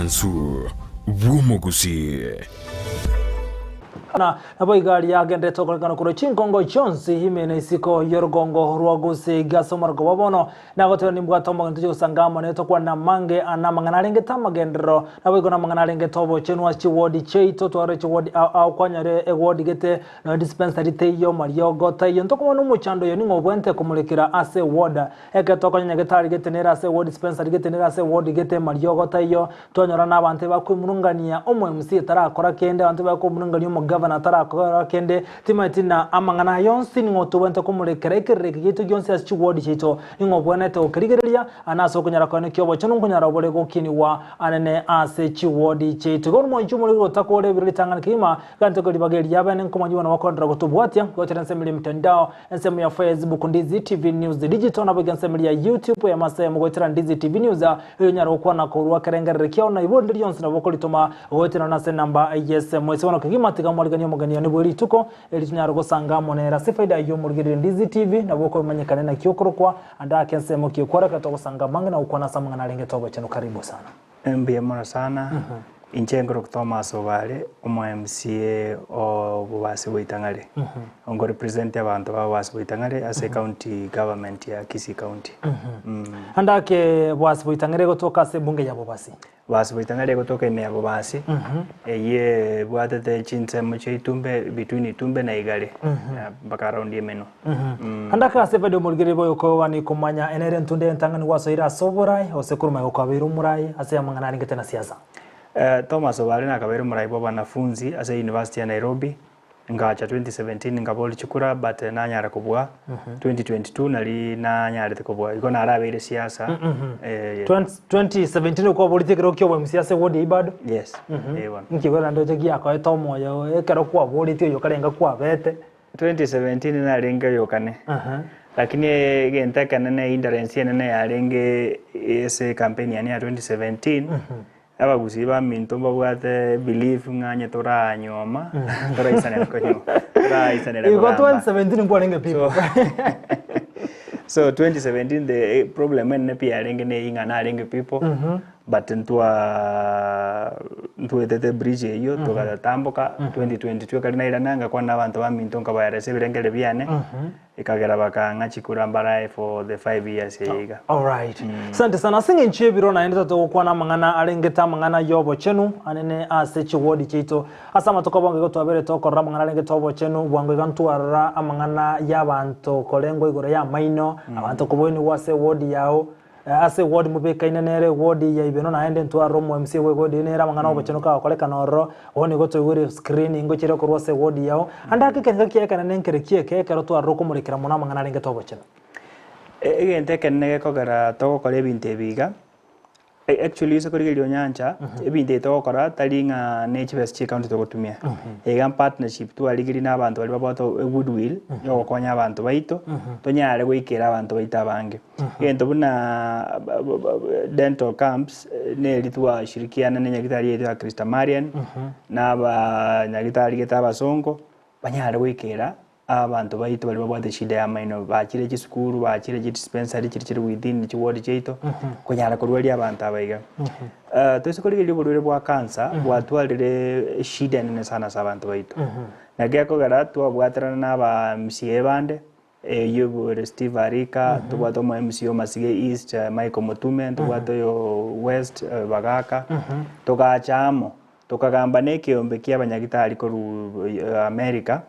Omong'wansu bw'omogusii. Na naboigo aria agenderete okorekana korwa chinkongo chionsi ime na isiko y'orugongo rwa Gusii ase omoroko bwa bono, nagoteba nimbwate omogeni tochie gosanga amo nere tokwane amange aa namang'ana arengete amagenderero, naboigo namang'ana arengete obochenu ase chiwodi chiaito, twarore chiwodi ao ao kwanyore ewodi gete nonya dispensary teiyo mariogo taiyo ntokomanya omochando oyo ning'o obwenerete komorekera ase eward Ekero tokonya nyagetari gete nere ase eward dispensary gete nere ase eward gete mariogo taiyo, twanyora na abanto ebakwemurungania omo MC tarakora kende, abanto ebakwemurungania omogavana tarakora kende, timanyeti na amang'ana aya onsi ning'o tobwenerete komorekera ekerero eke giaito gionsi ase chiward chiaito, ning'o obwenerete gokerigereria aa nase okonyara kwaye naki obochenu nkonyara bore gokinigwa anene ase chiward chiaito. Igo omonche omoriri otakore ebiro ritang'ani kegima, gante ribaga eri riabene nkomanya buna bakoenderera gotobwatia, goetera ensemo eria emitandao, Ensemo ya Facebook Ndizi TV News Digital naboigo ensemo eria ya YouTube ya Masemo goetera Ndizi TV News erio onyare gokwana korwa ekerengerero kiao na ibo rinde rionsi nabo okoritoma goetera nase enamba y'esemo ase bono kegima tiga mwariganie omogeni one bwe rituko eri tonyare gosanga amo nere ase efaida y'omorigereria Ndizi TV nabo okomanyekane naki okorokwa ande ake ensemo ki okware ekero togosanga amange na gokwana ase amang'ana arengete obochenu karibu sana. Mbuya mono sana, inche nkorokwa Thomas Obare, omo MCA o Bobasi bwa Itang'are. Nko represent abanto ba Bobasi bwa Itang'are ase county government ya Kisii County. Ande ake Boasi bwa Itang'are egotoka ase ebunge ya Bobasi. Bobasi bwa Itang'are egotoka ime ya Bobasi, eyio ebwatete chinsemo chia Itumbe, between Itumbe na Igare, mpaka around Emenwa. Ande ake ase efaida y'omorigereria bw'oyokoegwa komanya enere entunde y'entang'ani gwasoire ase oboraai, gose korwa magega kwabeire omoraai ase amang'ana arengete na siasa. Thomas Obare nakabeire omorai bwa abanafunzi ase University ya Nairobi, ngacha 2017 nkaboria chikura but nanyara kobua, 2022 nari nanyarete kobua, igo narabeire siasa eh. 2017 okwaboretie ekero kia oboMCA ase ward eyio bado? Yes, eh bono. Nki bono ndoche giakoete omoyo ekero kwaboretie oyo okarenga kwabete? 2017 narenge oyokane, lakini egento ekenene hindrance enene yarenge ase ecampaign yane ya 2017, abagusii baminto mbabwate belief ng'a onye toranyuoma, toraisanera konyuoma, toraisanera Igo kogamba. 2017 nkwarenge people. So 2017 the problem enene pi yarenge neyio ng'a narenge people, But ntwa ntwetete bridge eyio togatamboka 2022 ekero nairana ngakwana na abanto baminto nkabaeresa ebirengererio biane ekagera bakang'a chikura mbarae for the 5 years eye iga. Alright. Asante sana. Ase eng'encho y'ebiro naende totagokwana amang'ana arengete amang'ana y'obochenu anene ase chiwodi chiaito. Ase amatuko abonge igo twaberete okorora amang'ana arengete obochenu bwango iga ntwarora amang'ana y'abanto korengwa igoro y'amaino, abanto koboinigwa ase ewodi yao. Ase ewodi mobekaine nere ewodi ya ibeno naende ntwarore omo MC bwe ewodi eye nere amang'ana obochenu kagokorekana ororo, bono nigo toigwere screen ngochire korwa ase ewodi yao. Ande ake ekerengo kiaye ekenene nkere ki eke ekero twarora okomorekera mono amang'ana arengete obochenu. Egento ekenene gekogera togokora ebinto ebi iga, Actually ase korigereria onyancha, ebinto ebi togokora tari ng'a ne chibesa chia ecounty togotumia. Iga partnership twarigirie na abanto baria babwate egood will ya ogokonya abanto baito, tonyare goikera abanto baito abange. Egento buna dental camps, neri twashirikiana na enyagitari yaito ya Christa Marian, na abanyagitari gete abasongo, banyare goikera Abanto baito baria babwate eshida y'amaino bachire chisukuru, bachire chidispensary chiria chiri within chiward chiaito, konyara korwaria abanto aba iga. Toise korigereria oborwaire bwa cancer, bwatwarire eshida enene sana ase abanto baito. Naki gekogera twabwaterana na aba MCA bande, oyio ore Steve Arika, tobwate omo MCA o Masige East Michael Mutume, ntobwate oyo West Bagaka, togacha amo. Tokagamba nekeombe ki'abanyagitari korwa America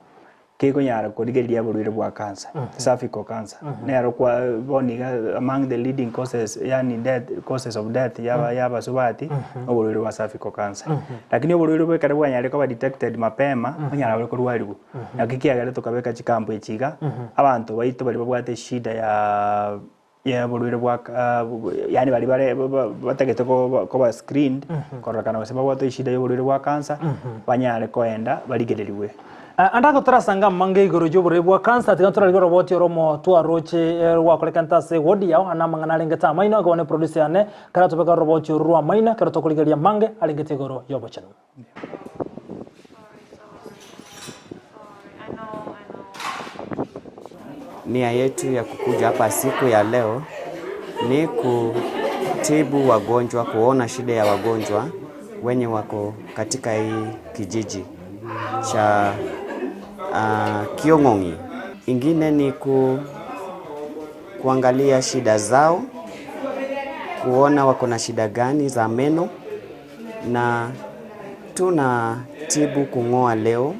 kekonyara korigereria oborwaire bwa cancer, cervical cancer. Nero kwa bono iga among the leading causes yaani death causes of death yaba yabasubati oborwaire bwa cervical cancer. Lakini oborwaire obo ekero bwanyarire koba detected mapema, onyara bore korwariwa. Naki kiagera tokabeka chikampu echi iga, abanto baito baria babwate eshida ya. Y'oborwaire bwa yaani baria bare batagete koba screened kororekana gose babwate eshida y'oborwaire bwa cancer, banyare koenda barigereriwe. Ande agotorasanga amange igoro y'oborwaire bwa cancer, tiga ntorarigie oroboti oromo twaroche rwakorekente ase eward yao, ande amang'ana arengete amaino, igo bono eproducer yane karatobeke oroboti oru rwa amaino ekero tokorigereria amange arengete igoro y'obochenu. Nia yetu ya kukuja hapa siku ya leo ni kutibu wagonjwa, kuona shida ya wagonjwa. Wenye wako katika hii kijiji cha uh, Kiong'ong'i. Ingine ni ku, kuangalia shida zao, kuona wako na shida gani za meno, na tuna tibu kung'oa leo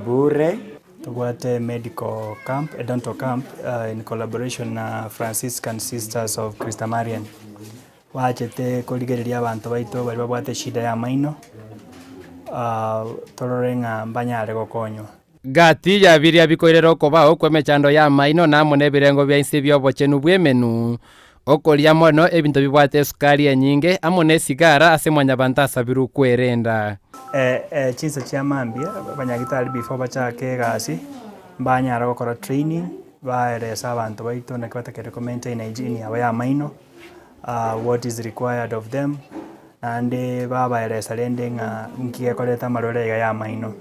bure. Tobwate medical camp, a dental camp in collaboration na Franciscan Sisters of Christamarian. Bachete korigereria abanto baito baria babwate eshida y'amaino, torore ng'a mbanyare gokonywa. Gati ya biria bikoirera okobao kw'emechando y'amaino na amo nebirengo bia inse bi'obochenu bw'emenwa, okoria mono ebinto bibwate esukari enyinge amo nesigara ase mwanyabanto asabirwe kwerenda. Chinsa chia mambia, abanyagitari before bachake egasi, mbanyare gokora training, baerese abanto baito naki batakeire ko maintain hygiene yabo y'amaino, what is required of them, naende babaeresa rende ng'a nki gekoreta amarwaire aiga y'amaino.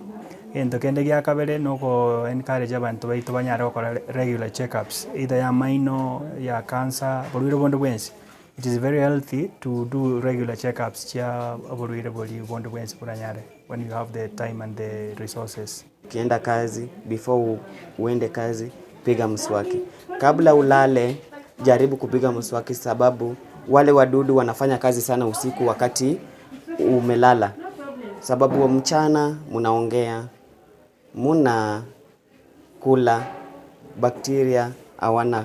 Egento kende gia kabere na oko encourage abanto baito banyare gokora regular check ups, either ya amaino, ya cancer, borwaire bonde bwensi. It is very healthy to do regular check ups chia oborwaire boria bonde bwensi boranyare when you have the time and the resources. Ukienda kazi, before uende kazi, piga mswaki. Kabla ulale, jaribu kupiga mswaki sababu wale wadudu wanafanya kazi sana usiku wakati umelala. Sababu mchana munaongea, muna kula, bakteria hawana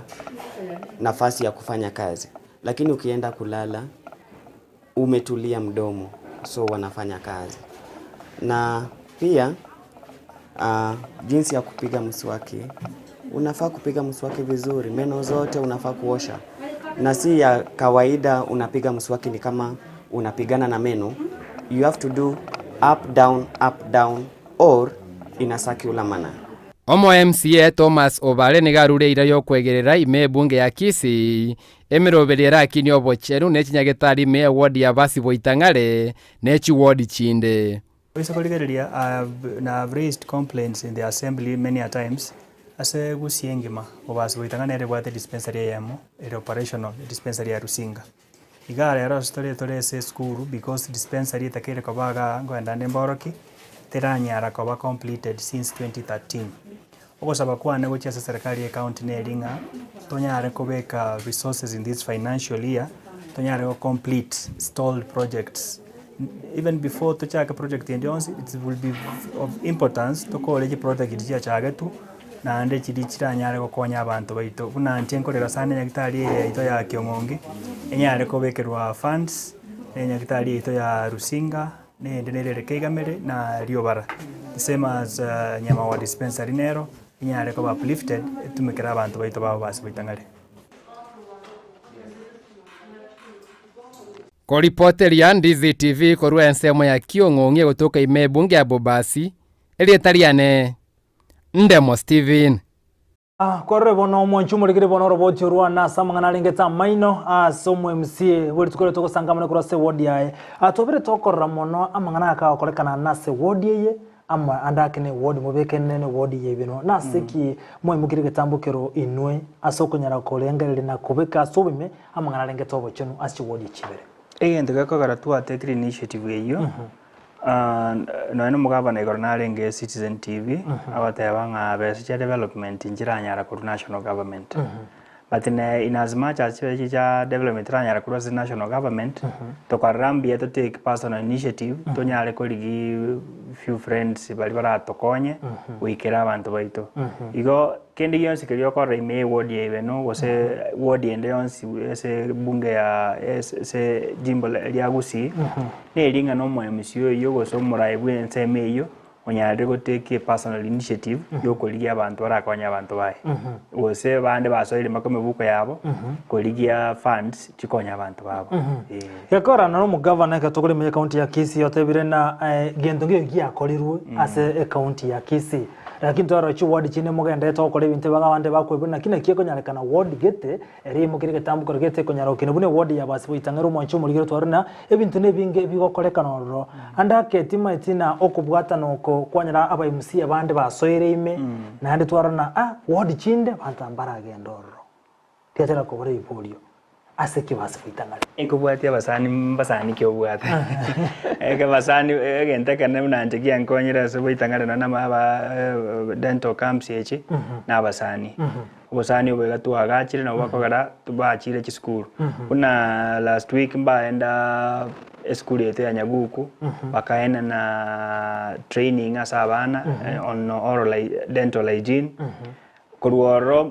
nafasi ya kufanya kazi. Lakini ukienda kulala, umetulia mdomo, so wanafanya kazi. Na pia jinsi ya kupiga mswaki, unafaa kupiga mswaki vizuri, meno zote unafaa kuosha. Na si ya kawaida unapiga mswaki ni kama unapigana na meno. You have to do up, down, up, down or in a circular manner. Omo MCA Thomas Obare nigo arure eira y'okwegerera ime ebunge ya Kisii, emeroberi erakinie obochenu ne chinyagetari ime eward ya Basiboitang'are ne chiward chinde. Oise korigereria, I have, na have raised complaints in the assembly many a times, ase Gusii engima, Bobasi Boitang'a nere ebwate dispensary eyemo ere operational, dispensary ya Rusinga. Igaa rero ase tore tore ase esukuru because dispensary etakeire koba igaa nkoenda nde mboroki, teranyara koba completed since 2013. Ogosaba kwane gochia ase serikali ya ecounty neri ng'a tonyare kobeka resources in this financial year, tonyare go complete stalled projects. Even before tochake project ende yonsi, it will be of importance tokore chiproject chiachagetwe naende chiria chiranyare gokonya abanto baito. Buna inche nkorera sana enyagitari eye yaito ya Kiong'ongi, enyare kobekerwa funds, na enyagitari yaito ya Rusinga, na eyende nere ere Keigamere na Riobara. The same as Nyamawa dispensary nero, enyare koba uplifted etumekere abanto baito babo base goitang'are. Koripoteria Ndizi TV korwa ensemo ya Kiong'ong'i egotoka ime ebunge ya Bobasi, erieta riane Ndemo Steven. Kwarore bono omwanchi omorikire bono oroboti orwane ase amang'ana arengete amaino ase omo MCA bwe rituko riria togosangamana korwa ase eward yaye. Twabire tokorora mono amang'ana aya kagokorekana nase eward eye amo ande ake ne eward mobekene ne eward ya Ibeno. Nase ki mwaimokirie egetambo kero inwe ase okonyara korengereria na kobeka ase oboime amang'ana arengete obochenu ase chiward echi ibere? Egento gekogera twatekire initiative eyio, Nonya nomogabana igoro narenge Citizen TV, agoteba ng'a besa chia development nchiranyara korwa national government. But ne in as much as chibesa echi chia development chiranyara korwa ase national government, tokarora mbuya to take personal initiative, tonyare korigia few friends baria baratokonye goikera abanto baito. Igo kende gionsi keria okorora ime ya eward ya Ibeno gose ward ende yonsi ase ebunge ya ase jimbo ria Gusii, Neri ng'a nomoemisi oyio gose omoraai bw'ensemo eyio onyarire gotake a personal initiative y'okorigia abanto barakonye abanto baye. Gose bande basoire mpaka emebuko yabo korigia funds chikonye abanto babo. Eeh. Gekorana nomogavana ekero tokore ime y'ecounty ya Kisii otebire na gento nkeiyo giakorirwe ase ecounty ya Kisii. Lakini twarora chiward chinde mogenderete gokora ebinto ebi abande bakoigwa naki naki ekonyarekana ward gete Erio imokia egetambo korwa gete konyara gokina buna ewodi ya basiboitang'era omwancho omorigere tware na ebinto nebinge bigokorekana ororo. Ande ake timaeti na okobwatana oko kwanyora aba MC abande basoire ime naende twarora na ah ward chinde abanto aba mbaragende ororo. Tiachaka kobora ebiborio. Ase ki base goitang'ana? Ekobwatia abasani mbasani ki obwate? Eke basani egento ekenene buna inche giankonyire ase goitang'ana nonye na aba dental camps echi, na abasani. Obosani obo iga twagachire nabo bakogera bachire chisukuru. Buna last week mbaenda esukuru yaito ya Nyaguku, bakaenana training ase abana on oral dental hygiene. Korwa ororo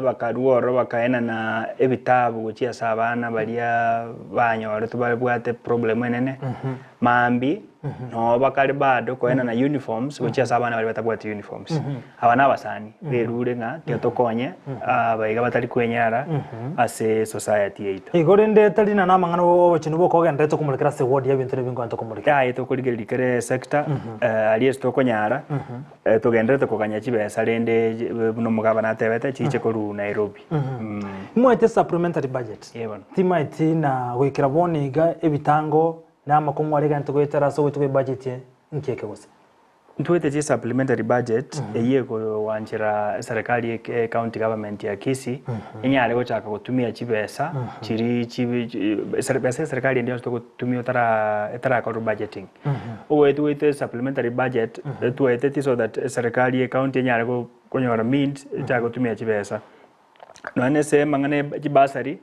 bakarua ororo bakaenana ebitabu gochia ase abana baria banyoretwe babwate problem enene, mambia noo bakare bado koenana uniforms gochia ase abana baria batabwati uniforms. Aba na abasani berure ng'a tiga tokonye abaiga batari kwenyara ase esociety yaito. Igo rende tari na namang'ana obochenu bokogenderete komorekera ase eward y'ebinto nebi nkoente komorekera. Yaye tokorigereria kera esector aria ase tokonyara. Togendererete koganya chibesa rende buna omogabana atebete chiche korwa Nairobi. Nimwaete supplementary budget. Ee bono. Timaeti na goikera bono iga ebitango na amakong'u aria egento goetera ase ogoetwa kwe budget nki eke gose? Ntwaete chi supplementary budget eyio ekowanchera eserekari ye county government ya Kisii enyare gochaka gotumia chibesa chiria chibi besa ya eserekari ende yonsi togotumia otara etarakorwa budgeting. Ogoetwa goito supplementary budget etwaeteti so that eserekari ye county enyare konyora means echake gotumia chibesa. Nonya na ase amang'ana ya chibasari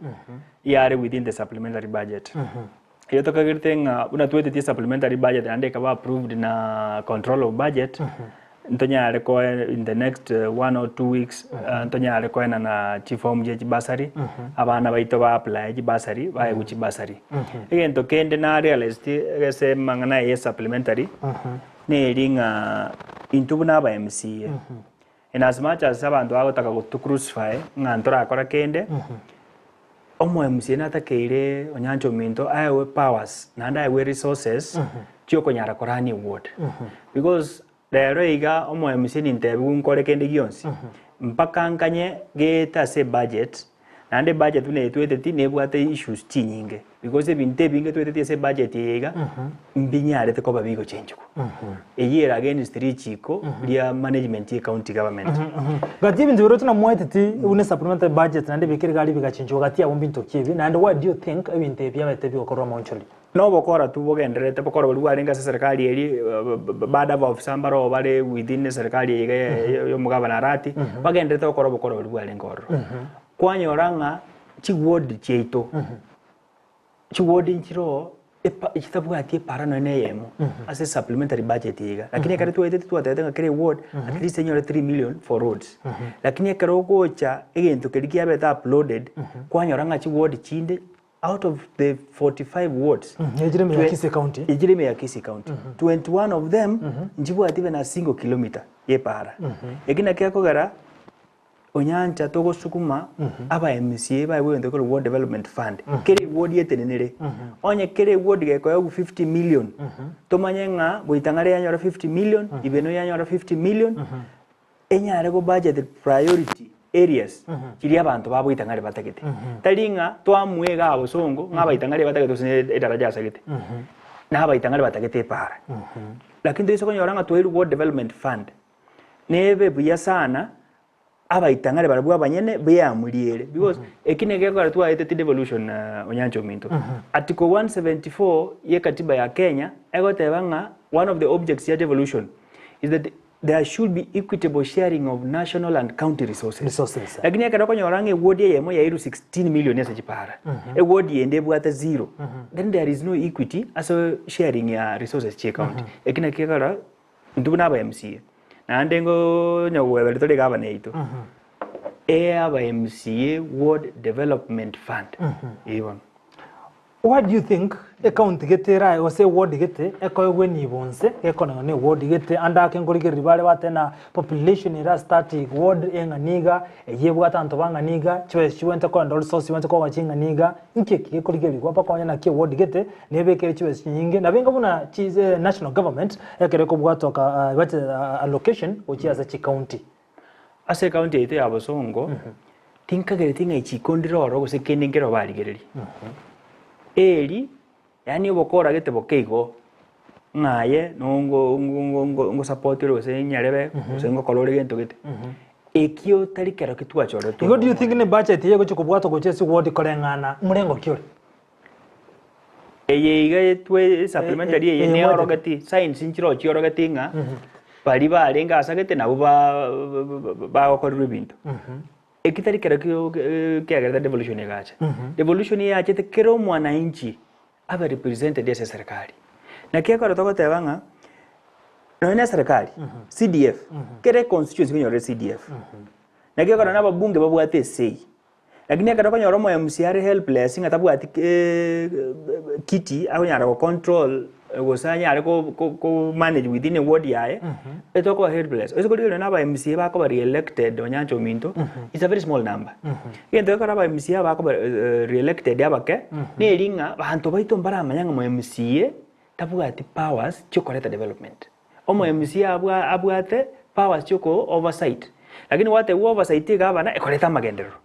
yare within the supplementary budget. Igo tokagerete ng'a buna twaetetie supplementary budget naende ekaba approved na control of budget, ntonyare koe in the next one or two weeks ntonyare koenana chiform chia chibasari, abana baito ba apply chibasari baegwe chibasari. Egento kende na realized ase amang'ana aya ya supplementary, neri ng'a intwe buna aba MCA, in as much as abanto bagotaka goto crucify ng'a ntorakora kende, omo MCA natakeire onyancha ominto aegwe powers naende aegwe resources chiokonyara korania eward. Because rero iga omo MCA nintebiwu nkore kende gionsi, mpaka nkanye gete ase ebudget, naende ebudget buna eye tweteti nebwate issues chinyinge, because ebinto ebinge tweteti ase ebudget eye iga, mbinyarete koba bigochenchigwa. Eyio ere against richiko ria management ye county government. Gati ebinto biria roche mwaeteti buna supplementary budget naende bikere iga aria bigachenchigwa gati abwo mbinto ki ebi naende why do you think ebinto ebi biabete bigokorwa amaonchoreria? Na obokora tu bogendererete, bokora boria bwarenge ase eserekari eria bado abaofisa mbaroo bare within eserekari eye iga ya omogabana Arati, bagendererete gokora obokora boria bwarenge ororo. Kwanyora ng'a chiward chiaito, chiward nchiroo epa chitabwati epara nonye na eyemo ase supplementary budget eye iga. Lakini ekero twaetete twatebete ng'a kera eward at least enyore three million for roads. Lakini ekero ogocha egento keria kiabete uploaded, kwanyora ng'a chiward chinde Out of the 45 wards Echire ime ya Kisii County. echire ime ya Kisii County 21 of them nchibwati even a single kilometer y'epaara. Eki nakio gekogera Onyancha togosukuma aba MCA baegwe egento gekorwa Ward Development Fund kera eward etenenere. Onye kera eward gekoegwa 50 million tomanye ng'a Boitang'are yanyora 50 million, Ibeno yanyora 50 million, enyare go budget priority areas chiria abanto ba boitang'ari batagete. Tari ng'a twamua iga abosongo ng'a abaitang'ari batagete gose ne edaraja asagete, na abaitang'ari batagete epaara. Lakini toise konyora ng'a twairwe ward development fund, nebe buya sana abaitang'ari barabwo abanyene beamuriere because eki neke gekogera twaeteti devolution Onyancha ominto. Article 174 ye katiba ya Kenya egoteba ng'a one of the objects ya devolution is that There should be equitable sharing of national and county resources. Resources. Lakini ekero okonyora ng'a eward eyemo yairwe 16 million ase chipara, eward ende ebwate zero, then there is no equity ase sharing ya resources chie county. Eki nakio gekogera intwe buna aba MCA, naende ngonya goeberia tore egavana yaito, ee aba MCA ward development fund, ee bono. What do you think ecounty gete erae gose eward gete ekoegwa enibo nse gekonegwa na eward gete ande ake nkorigereria bare bateba population ere ase that ward eng'ana iga eyio ebwate abanto bang'ana iga chibesa chibwenerete kogenda resource chibwenerete koba ching'ana iga nki eki gekorigerigwa mpaka onye naki eward gete nebekere chibesa chinyinge nabo enga buna chi national government ekero ekobwatoka budget allocation gochia ase chicounty. Ase ecounty yaito ya Bosongo, tinkagereti ng'a echiko ndire ororo gose kende nkere obarigererie. Eri, yaani obokora gete boke igo, ng'a aye nongo ngo ngo ngo ngosapoti ore gose nyarebe, gose ngokora ore gento gete. Ekio tari kero ki twachoretwe Igo do you think n'Omonene. ne budget eye egochia kobwatwa gochia ase ward koreng'ana morengo ki ore? Eye iga etwe supplementary eye Eye neorogeti, signs nchiroo chiorogeti ng'a baria barenge asagete nabwo ba- bagokorerwa ebinto. Eki tari kero kio kiagerete devolution egacha. Devolution eyachete kera omwananchi abe represented ase eserekari. Naki ekero togoteba ng'a nonye na eserekari, CDF, kera econstituency nkonyorere CDF. Naki ekero na ababunge babwate esei, lakini ekero okonyora omo MCA are helpless ng'a tabwati kiti akonyara go control gose anyare ko ko ko manage within eward yaye, etokoba helpless. Ase korigereria nonye na aba MCA bakoba re-elected onyancha ominto, it's a very small number. Egento gekogera aba MCA bakoba re-elected abake, neri ng'a banto baito mbaramanya ng'a omo MCA tabwati powers chiokoreta development. Omo MCA abwa abwate powers chioko oversight, lakini gwatebiwa oversight egavana ekoreta amagenderero.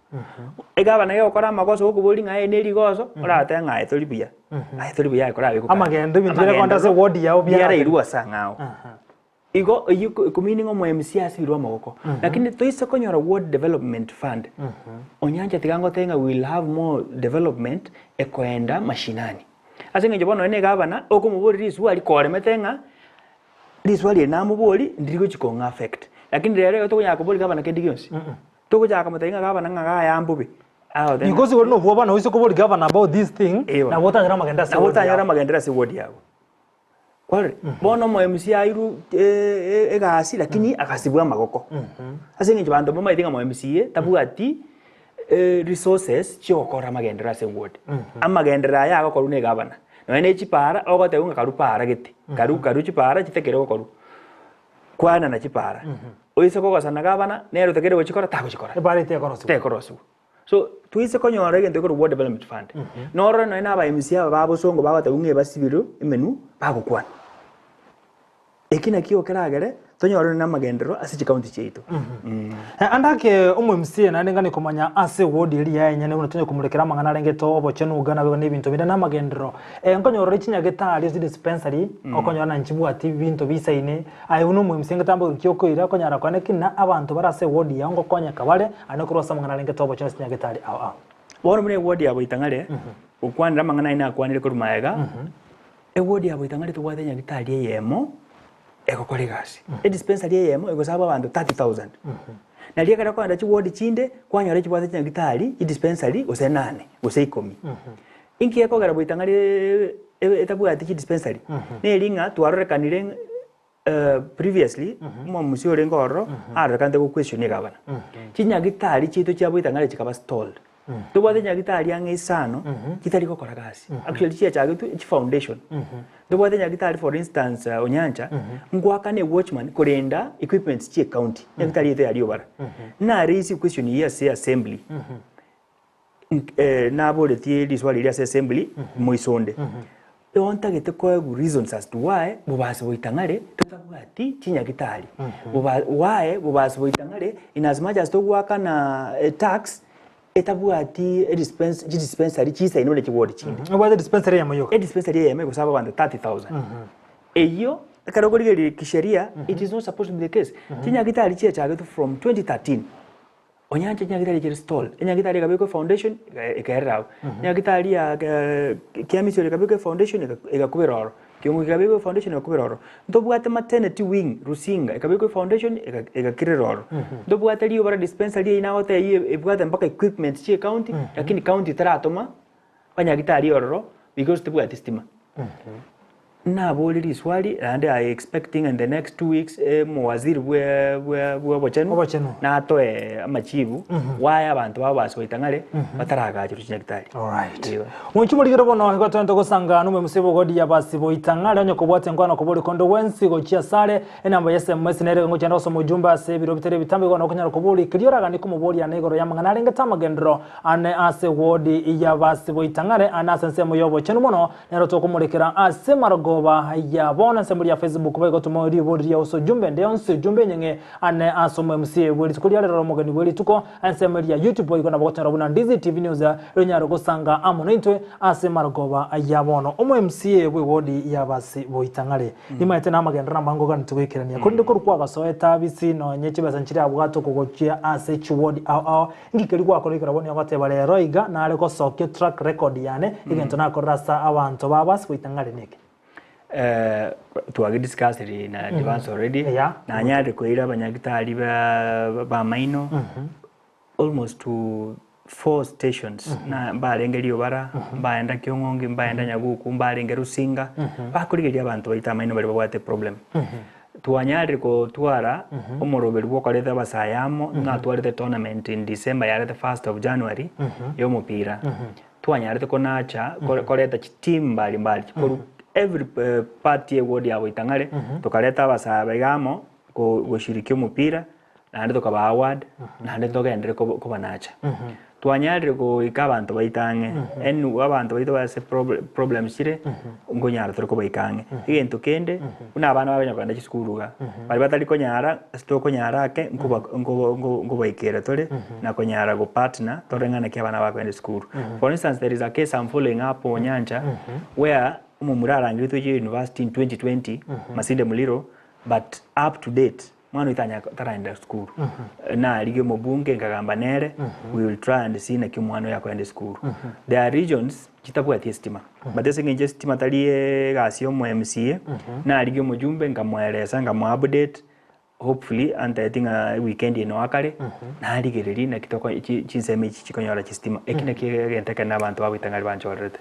Egavana egokora amagoso gokoboria ng'a aye ne rigoso, oratebe ng'a aye tori buya, aye tori buya aye korabe gokana. Amagendo ebinto biria konda ase ward yao biarate. Biarairwe ase ang'ao. Igo eyio eko meaning omo MCA asibirwe amagoko. Lakini toise konyora ward development fund, onyancha tiga ngotebie ng'a we will have more development ekoenda mashinani. Ase eng'encho bono onye na egavana, okomoboria riswali koremete ng'a riswali eri namoborie ndiri gochi kong'a affect. Lakini rero igo tokonyara koboria gavana kende gionsi, togochaka komotebia ng'a gavana ng'a gaya mbobe, agoteba ng'a Because ore nobwoba na oise koboria gavana about this thing, Ewa. nabo otanyore amagendo ase Nabo eward otanyore yabo. amagenderero ase eward yabo. Kwarorire? Bono omo MCA airwe egasi lakini agasibwa amagoko. Ase eng'encho abanto mbamaete ng'a omo MCA tabwati resources chiogokora amagenderero ase eward. Amagenderero aya agokorwa na egavana. Nonya na echipara ogotebiwa ng'a karwa para gete, karwa karwa chipara chitakeire gokorwa. Kwanana chipara, oise kogosana gavana nere otakeire gochikora tagochikora. Epara etekorosiwa. Tekorosiwa. So toise konyora egento ekorokwa Ward Development Fund, norore nonya na aba MCA aba ba bosongo bagotebwa ng'a ebasibirwe emenwa bagokwana. Eki nakio keragere tonyore nonya na amagenderero ase chikaunti chiaito. Ande ake omo MCA naende ngane komanya ase eward eria yaye enyene buna tonya komorekera amang'ana arengete obochenu iga naboigo na ebinto binde na amagenderero. Nkonyora ore chinyagetari ase dispensary okonyora na nchibwati binto bisaine Aye buna omoimisia ngetambo ki okoira okonyara kwane ki na abanto bare ase ewodi yao ngokonyeka bare ane korwa ase amang'ana arengete obochenu ase nyagetari ao ao. Bono buna ewodi ya Boitang'are, gokwanera amang'ana aye nakwanire korwa magega, ewodi ya Boitang'are tobwate nyagetari eyemo egokora egasi, edispensary eyemo egosaba abanto 30,000. Nario ekero okogenda chiwodi chinde, kwanyora chibwate chinyagitari, chidispensary gose nane, gose ikomi. Inki gekogera Boitang'are etabwati chidispensary? Neri ng'a twarorekanire ng'a previously, omomusi orenge ororo, arorekanete go question egavana. Chinyagitari chiaito chia Boitang'are chikaba stalled. Tobwate chinyagitari ang'e isano, chitari gokora gasi. Actually chiachagetwe chifoundation. Ntobwate nyagitari for instance Onyancha, ngoakane ewatchman korenda equipments chia ecounty, nyagitari yaito ya Riobara. Na raise equestion eyio ase assembly, naboretie riswali riria ase assembly moisonde, igo ntagete koegwa reasons as to why bobasi boitang'are totabwati chinyagitari, boba why bobasi boitang'are in as much as togoakana etax, etabwati edispense chidispensary chisaine buna chiward chinde. Ebwate dispensary eyemo yoka. Edispensary eyemo egosaba abanto 30,000. Eyio ekero okorigereria kisheria it is not supposed to be the case. Chinyagitari chiachagetwe from 2013 onyancha chinyagitari chire stalled, enyagitari ekabekwa efoundation ekaerera abwo, enyagitari ya kiamisi ore ekabekwa efoundation egakubera ororo, Kiongo kekabekwa efoundation egakubera ororo. Ntobwate maternity wing Rusinga ekabekwa efoundation egakirera ororo. Ntobwate riobara dispensary eyio nagotebia ebwate mpaka equipment chia ecounty lakini county teratoma banyagitari ororo because tebwati stima. Naborie riswali naende I expecting in the next 2 weeks omowaziri bwe bwe bwa obochenu Obochenu. natoe amachibu why abanto babo basoete ng'are bataragachirwa chinyagitari. Alright. Eeh. Mwanchi morigere bono igo twente gosanga nomwemusi bogodi ya basi boitang'are onye kobwate enkwana kobori konde gwensi gochia asare enamba ya SMS nere ngochia gosoma ujumbe ase ebiro bitari ebitambe igo nokonyara kobori keria oraganie komoboria ane igoro y'amang'ana arengete amagenderero ane ase wodi ya basi boitang'are ane ase ensemo y'obochenu mono nero tokomorekera ase marogoba. emarogoba ya bono ensemo ya Facebook baigotoma ribori ria ase ujumbe ende yonsi ujumbe enyeng'e ane ase omo MC bwe rituko ria rero omogeni bwe rituko ensemo eria ya YouTube boigo nabo gotonyora buna Ndizi TV News rionyare gosanga amo naintwe ase emarogoba ya bono. Omo MC bwe wodi ya basi boitang'are nimaete namagenderero namange oganeti goikerania korende korwa kwagasoa etabisi nonye chibesa nchire abwate okogochia ase chiwodi ao ao Inki keria gwakora ekero bono ogoteba rero iga nare gosokia track record yane egento nakorire ase abanto babo ase goita ng'are neke? Eh, twagidiscussed na advance already Yeah. nanyarire koira abanyagitari ba bamaino almost to four stations na mbarenge riobara mbaenda kiong'ongi mbaenda nyaguku mbarenge rusinga bakorigeria abanto baito amaino baria babwate problem Twanyarire gotwara omoroberi bw'okoreta abasae amo, natwarete tournament in December yarete first of January y'omopira. Twanyarete konacha koreta chiteam mbali mbali korwa every part ye ward ya Boitang'are, tokareta abasae aba iga amo goshiriki omopira naende tokabaa award naende togenderere kobanacha. Twanyarire goika abanto baito ang'e, yaani abanto baito ase problems chire, nkonyara tore kobaika ang'e. Egento kende, buna abana bakonya kogenda chisukuru iga, baria batari konyara, ase tokonyara ake, nkoba nkoba nkobaikera tore, na konyara go partner tore ng'a naki abana bakogenda esukuru. For instance, there is a case I'm following up Onyancha, where omomura arangeretwe university in 2020, Masinde Muliro, but up to date, Mwana oyo tanya taraenda esukuru narigia omobunge nkagamba nere we will try and see naki omwana oyo akoenda esukuru. There are regions chitabwati estima but ase eng'encho estima tari egasi ya omo MCA narigia omojumbe nkamoeresa nkamoa update hopefully antebetie ng'a eweekend eye noa kare narigereria naki toko chinsemo echi chikonyora chistima. Eki nakio egento ekenene abanto bagoita ng'a banchorerete.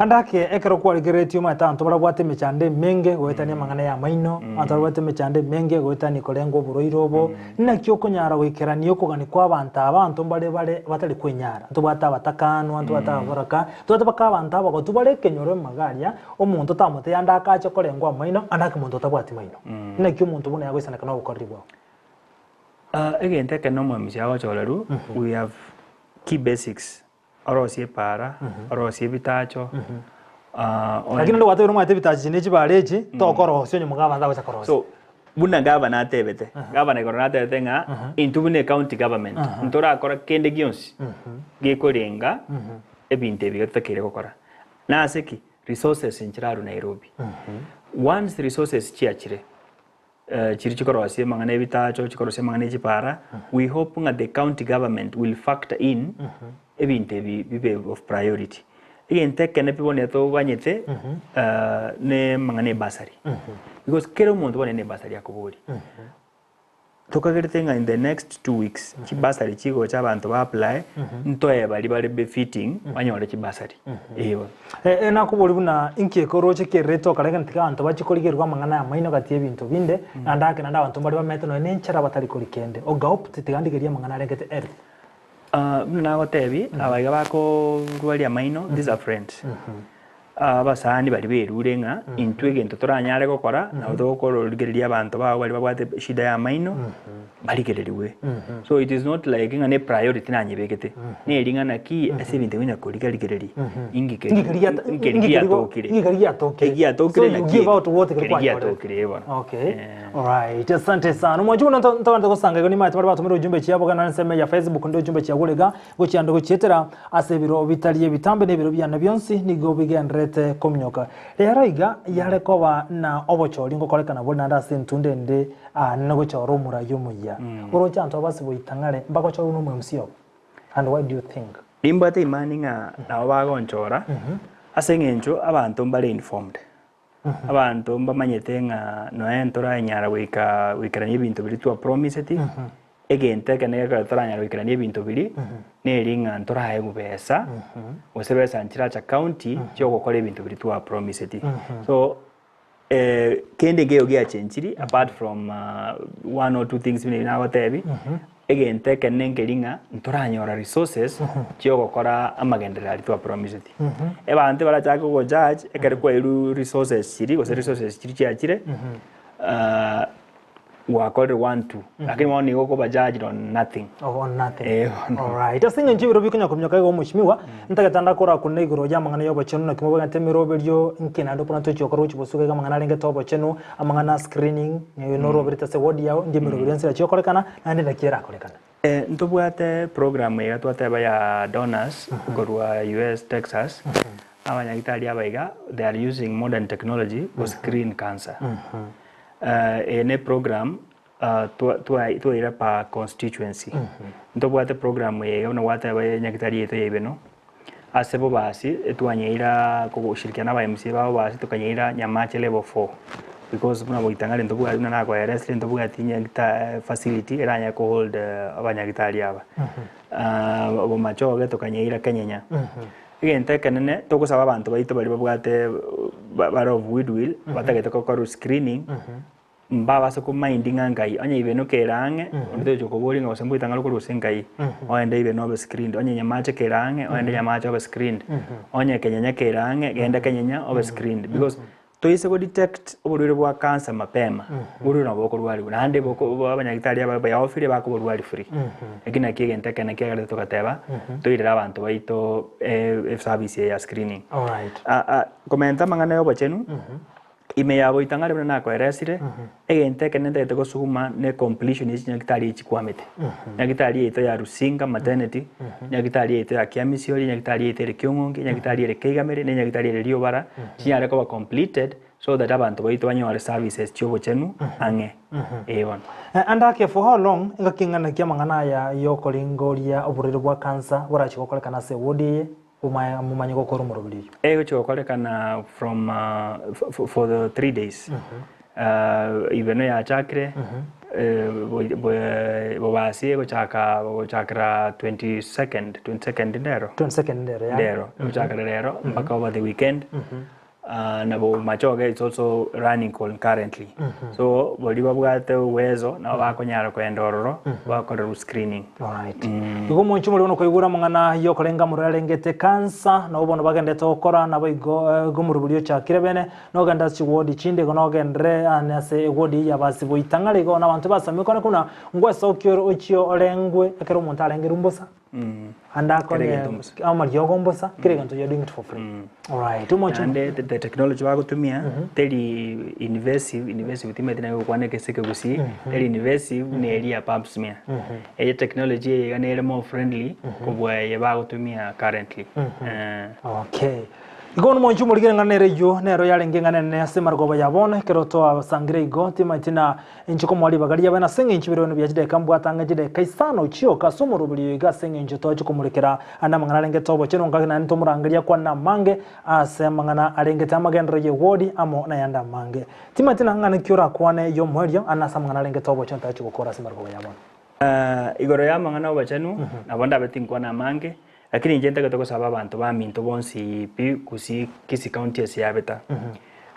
Ande ake, ekero kwarigereretie omanyete abanto barabwate emechando emenge goetania amang'ana y'amaino, abanto barabwate emechando emenge goetania korengwa oborwaire obo, naki okonyara goikerania okogania kw'abanto aba, abanto mbare bare batari kwenyara. Ntobwate abatakanwa, ntobwate ababoraka, ntobwate mpaka abanto abagotu bare ekenyoro emumaiga aria, omonto otamotebia ande akache korengwa amaino, ande ake monto otabwati maino. Naki omonto buna agoisaneka na obokoreri bwao? Egento ekene omoemisia agochorerwa, we have key basics. Orosie epaara, orosie ebitacho, Lakini onde gwatebire omanyete ebitacho echi ne chibara echi, tokorosia onye omogabana tagocha korosia. So, buna gavana atebete, gavana igoro natebete ng'a intwe buna ecounty government ntorakora kende gionsi gekorenga ebinto ebi iga totakeire gokora. Nase ki? Resources nchirarwe Nairobi. Once resources chiachire, Chiria chikorosia amang'ana ebitacho, chikorosia amang'ana echipara, we hope ng'a the county government will factor in ebinto ebi bibe of priority. Egento ekene pi bono toganyete ne amang'ana ebasari. Because kera omonto bono ne ebasari akoboria. Tokagerete ng'a in the next 2 weeks, chibasari chigocha abanto ba apply, ntoe baria bare befitting banyore chibasari. Eeh bono. Ee, nakoboria buna inki ekoroche kererete okarega ntiga abanto bachie korigerigwa amang'ana y'amaino gati y'ebinto binde, naende ake naende abanto mbare bamete nonya nenchera batari kori kende. Ogaopt tiga ndigerie amang'ana arengete health. Buna nagotebi, aba iga bakorwaria amaino, these are friends. Abasani baria berure ng'a intwe egento toranyare gokora, nabo togokorigereria abanto bao baria babwate eshida ya amaino, barigereriwe. So it is not like ng'a ne priority nanyebegete, neri ng'a naki ase ebinto ebi onya korigarigereria, inki keri inki keri giatokire. Inki keri giatokire. Egiatokire So you naki give out what keri keri kwanyorete. giatokire bono. Okay. Eh. Alright. Asante sana. Omwanchi buna ntogante gosanga igo nimaete baria batomire ujumbe chiabo genda ensemo ya Facebook nde ujumbe chiagure iga gochianda gochietera ase ebiro bitari ebitambe na ebiro biane bionsi nigo bigendererete kominyoka. Rero iga yare koba na obochori ngokorekana bore naende ase entunda ende aane gochora omorai omuya. Oroche abanto abase goitang'are mbagochorwe na omo MC obo? And why do you think? Nimbwate imani ng'a nabo bagonchora ase eng'encho abanto mbare informed. Abanto mbamanyete ng'a nonya ntoranyara goika goikerania ebinto biria twapromiseti, egento ekenene gekogera toranyara goikerania ebinto biria, neri ng'a ntoraegwe besa, gose besa nchiracha county chiogokora ebinto biria twapromiseti. So kende nkeiyo giachenchiri apart from one or two things buna ebi nagotebi, egento ekenene nkeri ng'a ntoranyora resources chiogokora amagenderero aria twapromiseti. Abanto barachake kogo judge ekero kwairwe resources chiria gose resources chiria chiachire. Gwakorire one two lakini bono nigo okoba judged on nothing. Oh, on nothing. Eh, bono. Alright. Ase eng'encho ebiro bikonya kominyoka igo omochimiwa, ntagete ande akore akune igoro y'amang'ana y'obochenu naki mobwate emeroberio nki naende okona tochia gokora gochia bosuka iga amang'ana arengete obochenu, amang'ana a screening, eh, noroberete ase ward yao, ndi emeroberio yonsi erachie gokorekana, naende naki erakorekana. Eh, ntobwate program iga twateba ya donors korwa US, Texas, abanyagitari aba iga they are using modern technology go screen cancer. Eye ne program twaira per constituency. Ntobwate program eye iga buna gwateba ya nyagetari yaito ya Ibeno, ase Bobasi etwanyeira kogoshirikiana na aba MCA ba Bobasi tokanyeira Nyamache level four because buna boitang'ari ntobwati buna nakoeresire ntobwati nyagita facility eranyare ko hold abanyagitari aba. Bomachoge tokanyeira Kenyenya. Egento ekenene togosaba abanto baito baria babwate bare of goodwill batagete gokorwa screening, mbabase ko mind ng'a nkai, onye ibe nokere ang'e, onde togocha koboria ng'a gose mboitang'are korwa gose nkai, ogende ibe nobe screened, onye nyamache kere ang'e, ogende nyamache obe screened, onye kenyenya kere ang'e, genda kenyenya obe screened because Toise go detect oborwaire bwa cancer mapema, oborwaire nabo bokorwariwa naende boko abanyagitari aba baofire bakoborwari free. Eki nakio egento ekenene kiagerete togateba, toirere abanto baito eservice eye ya screening. Alright. Komenta amang'ana ya obochenu, ime ya boitang'ari buna nakoeresire, egento ekenene ntagete gosuguma ne completion ya chinyagitari echi chikwamete. Nyagitari yaito ya Rusinga maternity, nyagitari yaito ya Kiamisiori, nyagitari yaito ere Kiong'ongi, nyagitari ere Keigamere, ne nyagitari ere Riobara, chinyare koba completed so that abanto baito banyore services chia obochenu ang'e. Ee bono. And ake for how long engaki eng'ana ki amang'ana aya yokoringoria oborwaire bwa cancer borachi gokorekana ase eward eye momanye gokora omoroberi oyio? Egochi gokorekana from for the 3 days. Ibeno yachakire, bobasi egochaka gochakera 22nd, 22nd ndero? 22nd ndero ya. Ndero, egochakera rero mpaka over the weekend. Nabo Machoge is also running concurrently. So boria babwate uwezo nabo bakonyara kogenda ororo bakorerwa screening. Alright. Igo omonche omorero nokoigura amang'ana yokorenga amorero arengete cancer, nabo bono bagendete gokora nabo igo eh, igo omorobori ochakire bene, nogenda ase chiwodi chinde igo nogenderere ane ase ewodi eyio abasi boitang'are igo na abanto basamire kwane buna ngwesokia ore ochie orengwe ekero omonto arengerwe mbosa. Ande Kera akonye egento mbosa. amariogo mbosa, kera egento you are doing it for free. Alright, omonche Naende the, the technology bagotumia teri invasive, invasive timanyeti naki gokwana ase ekegusii, teri invasive buna eria ya pap smear. Eye technology eye iga nere more friendly kobua eye bagotumia currently. Eh. Okay. Igo bono omonche omorigere ng'a nere eyio nero yarenge eng'ana enene ase emarogoba ya bono ekero twasangire igo timanyeti na inche komoa ribaga riabe nase eng'encho ebiro bino bia chidakika mbwate ang'e chidakika isano chioka ase omoroberi oyo iga ase eng'encho toache komorekera ande amang'ana arengete obochenu ngaki naende tomorangerie akwane amange ase amang'ana arengete amagenderero y'ewodi amo nayande amange. Timanyeti na ng'ana ki orakwane y'omoerio ande ase amang'ana arengete obochenu toache gokora ase emarogoba ya bono. Igoro y'amang'ana 'obochenu, nabo ndabe tinkwana amange, lakini inche ntagete gosaba abanto baminto bonsi pi gusii Kisii County ase yabeta.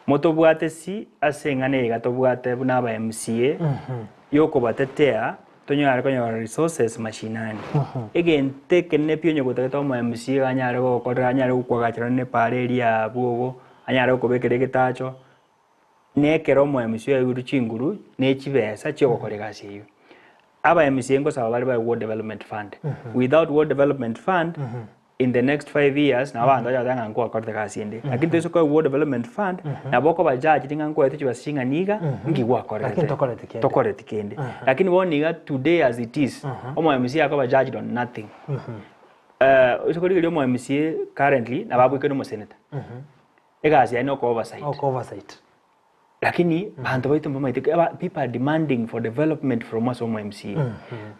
Motobwate si ase eng'ana eye iga tobwate buna aba MCA yokobatetea tonyare konyora resources mashinani. Egento ekenene pi onye gotagete omo MCA iga anyare gogokorera anyare gokwagachera nonye na epaara eria ya bwogo, anyare gokobekera egetacho, Nekero omoemisi oeirwe chinguru ne chibesa chi'ogokora egasi eyio. Aba MCA ngosaba bare bae Ward Development Fund. Without Ward Development Fund, in the next 5 years, nabo abanto bacha goteba ng'a nkwakorete gasi ende. Lakini toise koegwa Ward Development Fund, nabo okoba judged ng'a nkoete chibesa ching'ana iga, nki gwakorete. Lakini tokoreti kende. Tokoreti kende. Lakini bono iga today as it is, omo MCA akoba judged on nothing. Oise korigereria omo MCA currently, nabo abwekaine omosenator. Egasi yaye noko oversight. Oko oversight. Lakini banto baito mbamaete aba people are demanding for development from ase omo MCA.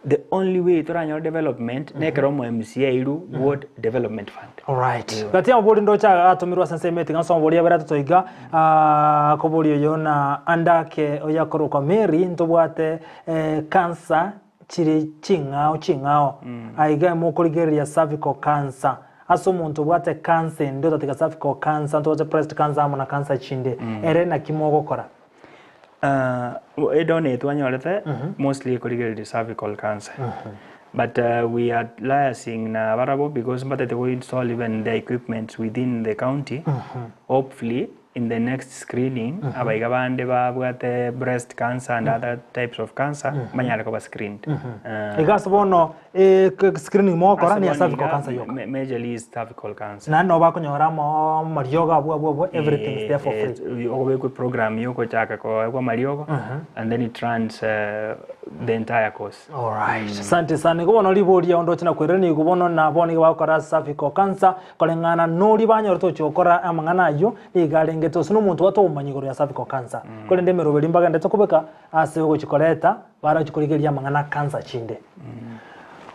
The only way toranyore development nekero omo MCA airwe ward development fund. Alright. Gati amabori ndoche atomirwe ase ensemo etiga nsoma boria abere atato iga ah, kobori oyo na andake oyo akorokwa Mary ntobwate eh, cancer chire ching'ao ching'ao aiga mokorigereria cervical cancer Ase omonto obwate cancer ende otatiga cervical cancer ntoche breast cancer amo na cancer chinde ere naki mogokora? Edona eye twanyorete mostly ekorigereria cervical cancer but we are liaising na barabwo because mbatagete go install even their equipments within the county hopefully. in the next screening abaiga bande babwate breast cancer and other types of cancer banyare koba screened. Iga ase bono screening mogokora ni ya cervical cancer yoka. Majorly is cervical cancer. Naende nabo bakonyora amariogo abwo abwo abwo everything is there for free. Okobekwa eprogram ya ogochaka koegwa amariogo and then it runs the entire course. Alright, asante sana. Igo bono riboria onde oche nakwerera nigo bono na bono iga bagokora cervical cancer koreng'ana noria banyorete gochia gokora amang'ana ayio nigo arengete gose na omonto obwate obomanyi igoro ya cervical cancer. Korende emeroberi mbagendete kobeka ase ogochia koreta baroche korigereria amang'ana cancer chinde.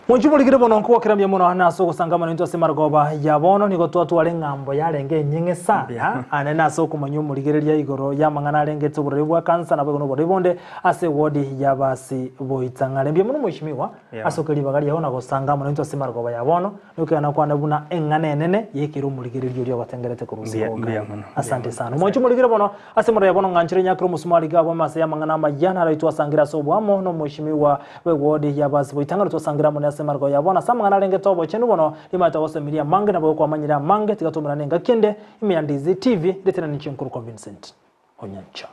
Monchie morigere bono nkogokera mbuya mono ane ase ogosangamana intwe ase marogoba ya bono nigo twatwara eng'ambo yarenge enyeng'e sana ane nase okomanya omorigereria igoro y'amang'ana arengete oborwaire bwa kansa naboigo noborwaire bonde ase ewodi y'abasi boitang'are. Mbuya mono mweshimiwa ase oke ribaga riao na gosangamana intwe ase marogoba ya bono nokegena kwane buna eng'ana enene yekere omorigereria oria ogotengerete korwa Mbuya- isiko mbuya mono, mbuya Asante mono. sana. Mwanche morigere bono Ase moraya bono ng'anchire nyakire omosumari iga abwame ase amang'ana amaya, naro twasangire ase oboamo nomoishimigwa bw'ewodi y'abasi boitang'ani twasangire amo nase emariko ya bono ase amang'ana arengete obochenu bono rimaete gosemeria amange nabo kwamanyire amange tiga tomerane engaki ende ime ya Ndizi TV ndetena ninche nkorokwa Vincent Onyancha.